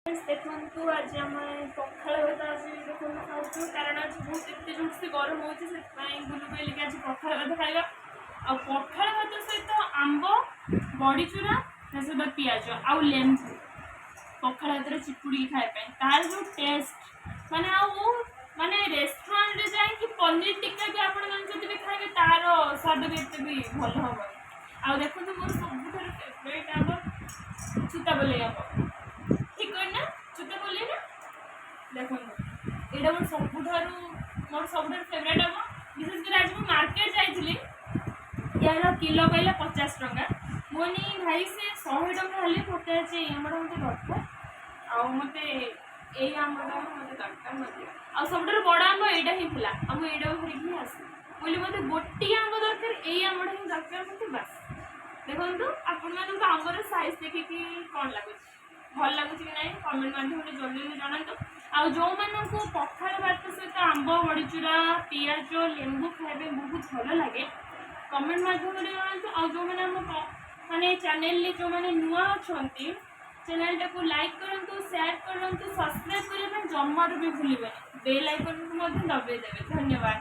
ଦେଖନ୍ତୁ, ଆଜି ଆମେ ପଖାଳ ଭାତ ଆଜି ଦେଖନ୍ତୁ ଖାଉଛୁ, କାରଣ ଆଜି ବହୁତ ଏତେ ଜୋରସେ ଗରମ ହେଉଛି। ସେଥିପାଇଁ ଗୁଲୁ କହିଲି କି ଆଜି ପଖାଳ ଭାତ ଖାଇବା। ଆଉ ପଖାଳ ଭାତ ସହିତ ଆମ୍ବ, ବଡ଼ିଚୁରା, ତା ସହିତ ପିଆଜ ଆଉ ଲେମ୍ବୁ ପଖାଳ ଭାତରେ ଚିପୁଡ଼ିକି ଖାଇବା ପାଇଁ ତାର ଯେଉଁ ଟେଷ୍ଟ, ମାନେ ଆଉ ମାନେ ରେଷ୍ଟୁରାଣ୍ଟରେ ଯାଇକି ପନିର ଟିକ୍କା ବି ଆପଣମାନେ ଯଦି ବି ଖାଇବେ, ତାର ସ୍ୱାଦ ବି ଏତେ ବି ଭଲ ହେବନି। ଆଉ ଦେଖନ୍ତୁ, ମୋର ସବୁଠାରୁ ଫେଭରାଇଟ୍ ଆମ୍ବ ଚୁତାପଲେଇ ଆମ୍ବ। ଠିକ୍ କହିଲି ନା? ଚୁତାପଲେଇ ନା? ଦେଖନ୍ତୁ, ଏଇଟା ମୋର ସବୁଠାରୁ ଫେଭରାଇଟ୍ ଆମ୍ବ। ବିଶେଷ କରି ଆଜି ମୁଁ ମାର୍କେଟ ଯାଇଥିଲି, ୟାର କିଲୋ କହିଲା 50 ଟଙ୍କା। ମୁଁ କହିଲି, ଭାଇ, ସେ 100 ଟଙ୍କା ହେଲେ ମୋତେ ଆଜି ଏଇ ଆମ୍ବଟା ମୋତେ ଦରକାର। ଆଉ ମୋତେ ଏଇ ଆମ୍ବଟା ମୋତେ ଦରକାର, ମୋତେ ଆଉ ସବୁଠାରୁ ବଡ଼ ଆମ୍ବ ଏଇଟା ହିଁ ଥିଲା। ଆଉ ମୁଁ ଏଇଟାକୁ ଧରିକି ହିଁ ଆସିଲି। ମୁଁ କହିଲି, ମୋତେ ଗୋଟିଏ ଆମ୍ବ ଦରକାର, ଏଇ ଆମ୍ବଟା ହିଁ ଦରକାର ମୋତେ, ବାସ୍। ଦେଖନ୍ତୁ, ଆପଣମାନଙ୍କୁ ଆମ୍ବର ସାଇଜ୍ ଦେଖିକି କ'ଣ ଲାଗୁଛି? ଭଲ ଲାଗୁଛି କି ନାହିଁ, କମେଣ୍ଟ ମାଧ୍ୟମରେ ଜଲ୍ଦି ଜଲ୍ଦି ଜଣାନ୍ତୁ। ଆଉ ଯେଉଁମାନଙ୍କୁ ପଖାଳ ଭାତ ସହିତ ଆମ୍ବ, ବଡ଼ିଚୁରା, ପିଆଜ, ଲେମ୍ବୁ ଖାଇବା ପାଇଁ ବହୁତ ଭଲ ଲାଗେ, କମେଣ୍ଟ ମାଧ୍ୟମରେ ଜଣାନ୍ତୁ। ଆଉ ଯେଉଁମାନେ ଆମ ମାନେ ଚ୍ୟାନେଲରେ ଯେଉଁମାନେ ନୂଆ ଅଛନ୍ତି, ଚ୍ୟାନେଲଟାକୁ ଲାଇକ୍ କରନ୍ତୁ, ସେୟାର କରନ୍ତୁ, ସବସ୍କ୍ରାଇବ୍ କରିବା ପାଇଁ ଜମାରୁ ବି ଭୁଲିବେନି। ବେଲ୍ ଆଇକନ୍କୁ ମଧ୍ୟ ଦବାଇ ଦେବେ। ଧନ୍ୟବାଦ।